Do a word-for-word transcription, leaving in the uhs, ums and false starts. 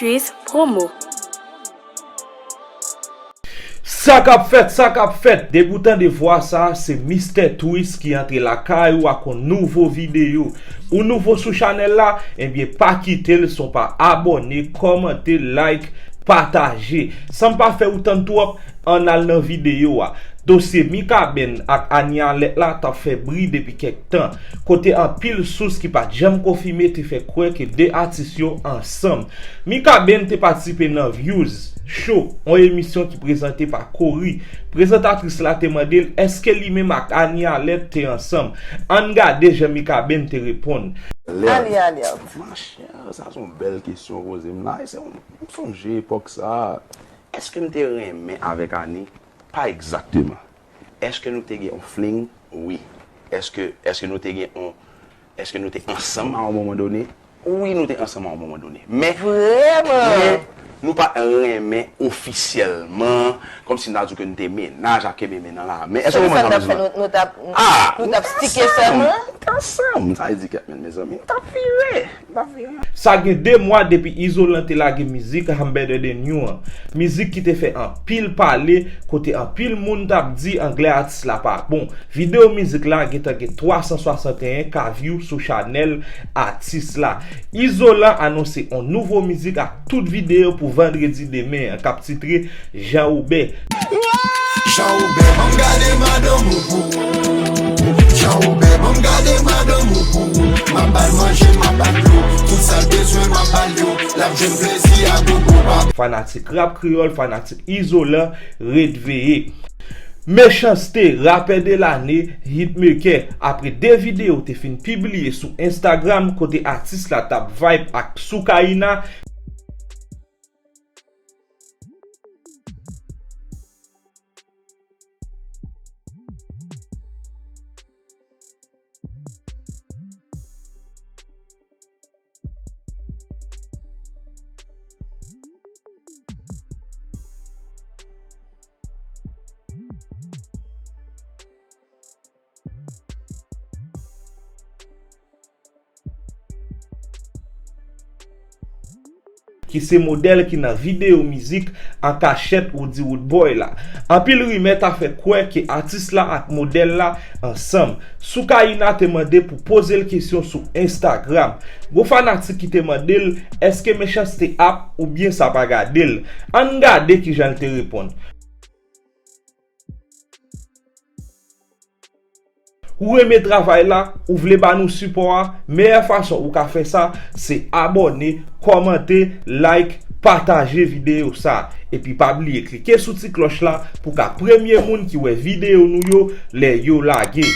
Twist Promo. Sa k ap fèt, sa k ap fèt? Depi w tande vwa sa, se Mistè Twist ki antre lakay ou ak yon nouvo videyo. Ou nouvo sou chanèl la? Ebyen, pa kite l san w pa abòne, kòmante, like, pataje. San m pa fè ou tann twòp, ann al nan videyo a. Dosye Mikaben ak Anie Alerte la t ap fè bri depi kèk tan, kote anpil sous ki pa t janm konfime te fè kwè ke de atis yo ansanm. Mikaben te patisipe nan Views Show, yon emisyon ki prezante pa Cory. Prezantatris la te mande l èske li menm ak Anie Alerte te ansanm. Ann gade jan Mikaben te reponn. Anie Alerte. Monchè, sa se yon bèl kesyon w poze m la. E se yon, m sonje epòk sa. Èske m te renmen avèk Anie? Pa egzakteman. Èske nou te gen yon fling? Wi. Èske, èske nou te gen yon, èske nou te ansanm a yon moman done? Wi, nou te ansanm a yon moman done. Men, men, nou pa t renmen ofisyèlman, kòmsi n ta di w ke nou te mennaj ak kenbe men nan la men. Èske w konprann sa m ap di w la? Ah, nou t ap stike sèman? Nou t ansanm, sa vle di kèt men, mezanmi, nou t ap vire. Sa gen de mwa depi Izolan te lage mizik I'm Better Than You an, mizik ki te fè anpil pale, kote anpil moun t ap di anglè atis la pa bon. Videyo mizik la gentan gen twa san swasanteyen K view sou chanèl atis la. Izolan anonse yon nouvo mizik ak tout videyo pou vandredi demen an k ap titre Jan Wobè. Jan Wobè, ban m gade madanm ou pou ou. Jan Wobè, ban m gade madanm ou pou ou. M ap ba l manje, m ap ba l dlo. Tout sa l bezwen, m ap ba l yo. L ap jwenn plezi a gogo, papa. Fanatik rap kreyòl, fanatik Izolan, ret veye. Mechans-T, rapè de lane, hitmaker, apre de videyo te fin pibliye sou Instagram kote atis la t ap vibe ak Soukaina, ki se modèl ki nan videyo mizik An Kachèt Roody Roodboy la. Anpil rimè ta fè kwè ke atis la ak modèl la ansanm. Soukaina te mande pou poze l kesyon sou Instagram. Gon fanatik ki te mande l èske Mechans-T ap oubyen sa pa gade l. Ann gade kijan l te reponn. Ou renmen travay la, ou vle ba nou sipò a, meyè fason ou ka fè sa, se abòne, kòmante, like, pataje videyo sa. Epi pa bliye klike sou ti klòch la pou ka premye moun ki wè videyo nou yo lè yo lage.